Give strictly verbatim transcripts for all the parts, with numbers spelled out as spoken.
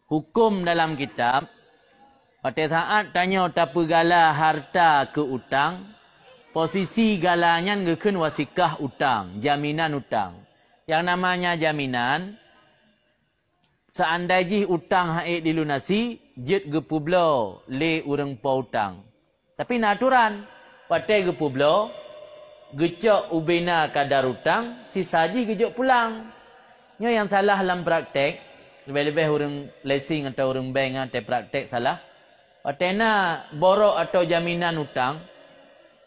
Huköm dalam kitab, watée saát tanyoe tapeugala hareuta keu utang, posisi gala nyan geukheun wasikah utang, jaminan utang. Nyang namanya jaminan, seandai jih utang han ék dilunasi, jeuet geupeubloe lé ureuëng po utang. Tapi na atoran, watée geupeubloe, geucok ubena kadar utang, sisa jih geujok pulang. Nyoe nyang salah lam praktek, leubeh-leubeh ureuëng leasing atawa ureuëng bank nyang teu praktek salah. Watée na borok atawa jaminan utang,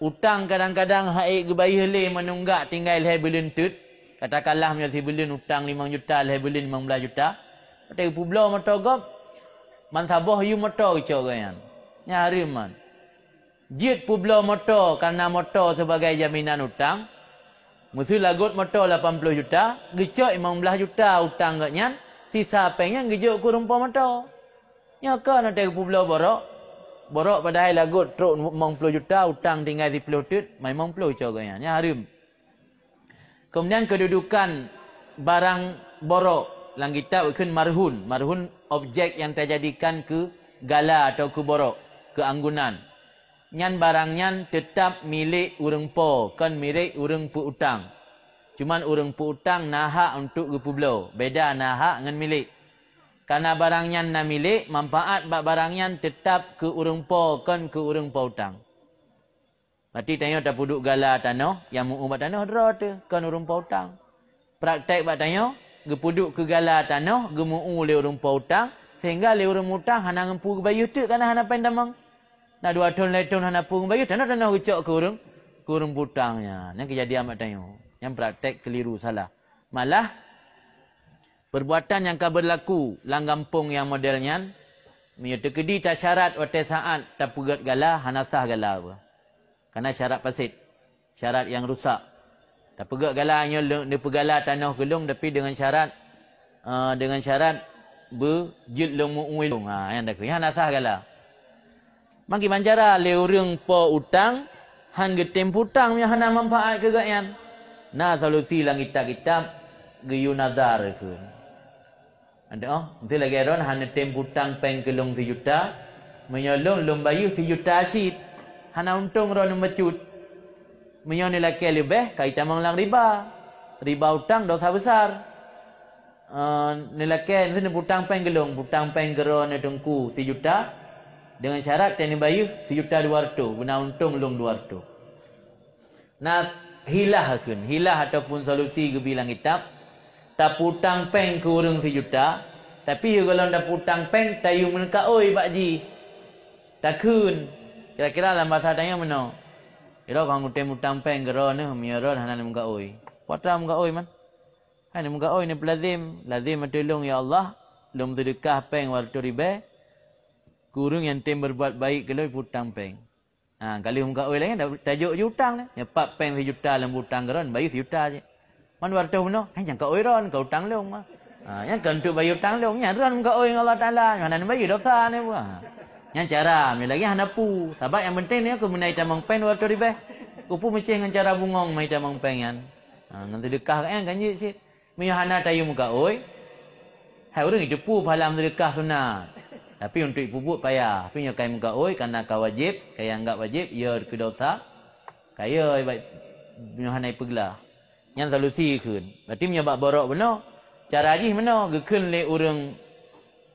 utang kadang-kadang han ék geubayeue lé meununggak tinggai lhée buleuen teut, katakanlah meunyoe sibuleuen utang limong juta, lhée buleuen limong blaih juta, watée geupeubloe moto gob, man saboh yum moto geucok gobnyan. Nyan hareuem man. Jeuet peubloe moto kareuna moto sibagai jaminan utang. Meuseu lagot moto lapan ploh juta, geucok limong blaih juta utang gobnyan, sisa péng nyan geujok keu ureuëng po moto. Nyoe kon watée geupeubloe borok. Borok padahai lagot trok limong ploh juta, utang tinggai siploh teut, ma limong ploh geucok gobnyan. Nyan hareuem. Keumudian keududukan barang borok lam kitab geukheun marhun. Marhun objek nyang tajadikan keu gala atawa keu borok, keu anggunan. Nyan barang nyan teutab milék ureuëng po, kon milék ureuëng peu-utang. Cuman ureuëng peu-utang na hak untuk geupeubloe, beda na hak ngon milék. Kareuna barang nyan na milék, manfaat bak barang nyan teutab keu ureuëng po, kon keu ureuëng po utang. Berarti tanyoe tapeuduek gala tanoh, nyang meu-ueng bak tanoh droe teuh, kon ureuëng po utang. Praktek bak tanyoe, geupeuduek keu gala tanoh, geumeu-ueng lé ureuëng po utang, sehingga lé ureuëng utang hana geumpu geubayeue teuk kareuna hana péng tamong. Na dua thon lhée thon hana peu geubayeue, tanoh-tanoh geucok keu ureuëng, keu ureuëng po utang nyan. Nyan keujadian bak tanyoe. Nyan praktek keliru, salah. Malah, perbuatan nyang ka beurlaku lam gampông nyang model nyan, meunyoe teukeudi tasyarat watée saát tapeugét gala, hana sah gala beuh. Kareuna syarat fasid, syarat nyang rusak. Tapeugét gala nyoe lé-, neupeugala tanoh keu lôn, tapi deungon syarat, eh, deungon syarat beu jeuet lôn meu-ueng lôn. Ha, nyan takheun, nyan hana sah gala. Mangki mancara lé ureuëng po utang, han geutem peu-utang meunyoe hana manfaat keu gobnyan. Na solusi lam kitab-kitab, geuyue nazar kheun. Adak, oh, miseu lagée droen hana tem peu-utang péng keu lôn sijuta, meunyoe lôn, lôn bayeue sijuta cit, hana untông droen bacut. Meunyoe neulakée leubeh, ka itamong lam riba. Riba utang dosa besar. Eh, neulakée, miseu neupeu-utang péng keu lôn, peu-utang péng keu droen teungku sijuta, deungon syarat teuh neubayeue sijuta dua reutôh, beuna untông lôn dua reutôh. Na hilah kheun, hilah ataupun solusi geubi lam kitab, tapeu-utang péng keu ureuëng sijuta, tapi yôh gohlom tapeu-utang péng tayue meukaôi bak jih. Takheun, kira-kira lam basa tanyoe meunoe, "Droe ka han kutem utang péng keu droeneuh, meunyoe droen hana neumeukaôi." Patra meukaôi man. Hai neumeukaôi, neupeulazem, lazem ateueh lôn, "Ya Allah, lôn seudeukah péng dua reutôh ribée keu ureuëng nyang tem beureubuat baik keu lôn peu-utang péng." Ha, ka lheueh meukaôi lagée nyan, tajok ju utang nyan. Nyoe pat péng sijuta lôn peu-utang keu droen, bayeue sijuta cit. Man dua reutôh bunoe, hai nyang kaôi droen, ka utang lôn mah. Ha, nyan kon untuk bayeue utang lôn, nyan droen meukaôi ngon Allah Taala, nyoe hana neubayeue dosa nyoe buah. Ha. Nyan cara, meunyoe lagée hana peue. Sabab nyang penting nyoe keu meunan itamong péng dua reutôh ribée. Keupeue meucéh ngon cara bungong ma itamong péng nyan. Ha, ngon seudeukah gobnyan kan jeuet cit. Meunyoe hana tayue meukaôi, hai ureuëng jiteupeue pahala meuseudeukah sunat. Tapi untuk jipeubuet payah. Tapi nyoe ka meukaôi, kareuna ka wajéb, ka anggab wajéb, ya keu dosa, ka ya, meunyoe hana jipeuglah. Nyan solusi kheun. Berarti meunyoe bak borok bunoe, cara jih meunoe, geukheun lé ureuëng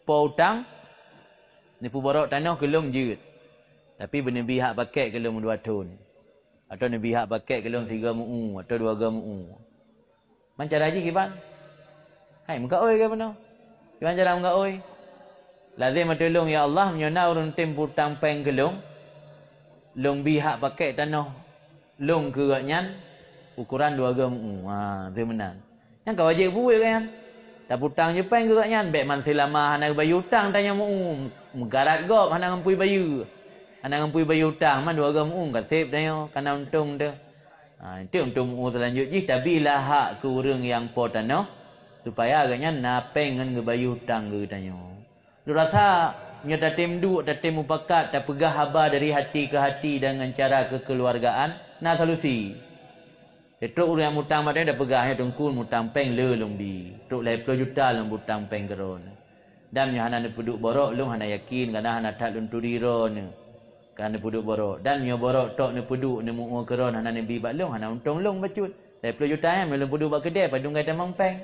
po utang, neupeuborok tanoh keu lôn jeuet. Tapi beuneubi hak pakék keu lôn dua thon. Atawa neubi hak pakék keu lôn sigoe meu-ueng, atawa dua goe meu-ueng. Man cara jih kiban? Hai, meukaôi keu bunoe. Kiban cara meukaôi? Lazem ateueh lôn, "Ya Allah, meunyoe na ureuëng tem peu-utang péng keu lôn, lôn bi hak pakék tanoh lôn keu gobnyan, ukoran dua goe meu-ueng." Ha, teuh meunan. Nyan ka wajéb buet gobnyan. Tapeu-utang jih péng keu gobnyan, bék man seulama hana geubayeue utang tanyoe meu-ueng, meugarat gob hana geumpu bayeue. Hana geumpu bayeue utang, man dua goe meu-ueng ka sép tanyoe, ka na untông teuh. Ha, itu untuk meu-ueng seulanjut jih, tabilah hak keu ureuëng nyang po tanoh, supaya gobnyan na péng ngon geubayeue utang geutanyoe. Lôn rasa, meunyoe tatem duek, tatem mupakat, tapeugah haba dari hati ke hati dan ngon cara kekeuluwargaan, na solusi. Trok ureuëng nyang mutang bak tanyoe tapeugah, "Nyoe Teungku mutang péng le lôn bi. Trok lhée ploh juta lôn mutang péng keu droeneuh." Dan nyoe hana neupeuduek borok, lôn hana yakin, karena hana that lôn turi droeneuh ka neupeuduek borok. Dan nyoe borok tok neupeuduek, neumeu'ue keu droeneuh, hana neubi bak lôn, hana untông lôn bacut. Lhèe ploh juta nyan meulôn peuduek bak keudè, padum ka tamong péng.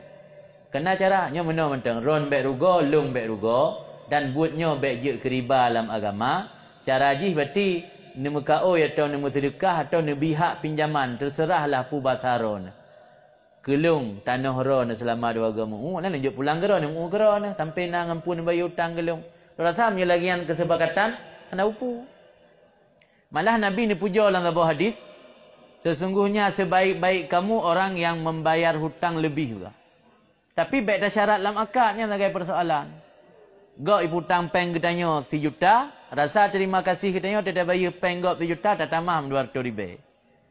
Kana cara nyoe meunoe mantong, droeneuh bèk rugoe, lôn bèk rugoe, dan buet nyoe bèk jeuet keu riba lam agama. Cara jih berarti neumeukaôi atau neumeuseudeukah atau neubi hak pinjaman, teuseurahlah peue basa droeneuh. Keu lôn tanoh droeneuh seulama dua go meu-, na lôn jok pulang keu droeneuh, meu-, keu droeneuh, sampoe na ngon peue neubayeue utang keu lôn. Lôn rasa meunyoe lagèe nyan keusepakatan, hana peue-peue. Malah Nabi neupujoe lam saboh hadis, "Sesungguhnya sebaik-baik kamu orang yang membayar hutang lebih juga." Tapi bèk tasyarat lam akad, nyan sagai peusoalan. Gob ipeutang péng geutanyoe sijuta, rasa terima kasih geutanyoe, tabayeue péng gob sijuta, tatamah dua reutôh ribèe.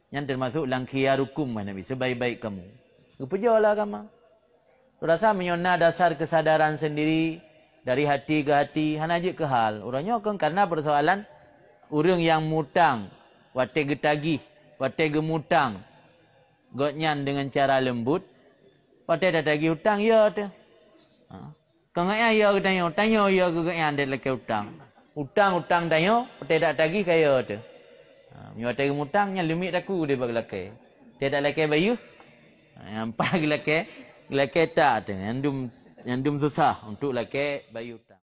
Nyan teumasok lam khiyarukum, kheun Nabi, sebaik-baik kamu. Geupujoe lé agama. Lôn rasa meunyoe na dasar keusadaran seundiri dari hati keu hati, hana jeuet keu hal. Uroe nyoe kon karena peusoalan ureueng nyang mutang, watèe geutagih, watèe geumutang gobnyan deungon cara leumbut, watèe tatagih utang, yo teuh. Ha. Kon gobnyan yo geutanyoe, tanyoe yo keu gobnyan dèt lakèe utang. Utang-utang tanyoe, watèe dak tagih ka yo teuh. Ha, meunyoe watèe geumutang, nyan leumiek taku deh bak geulakèe. Watèe dak lakèe bayeue, ha, nyan paih geulakèe, geulakèe tak teuh. Nyan dum, nyan dum susah untuk lakèe bayeue utang.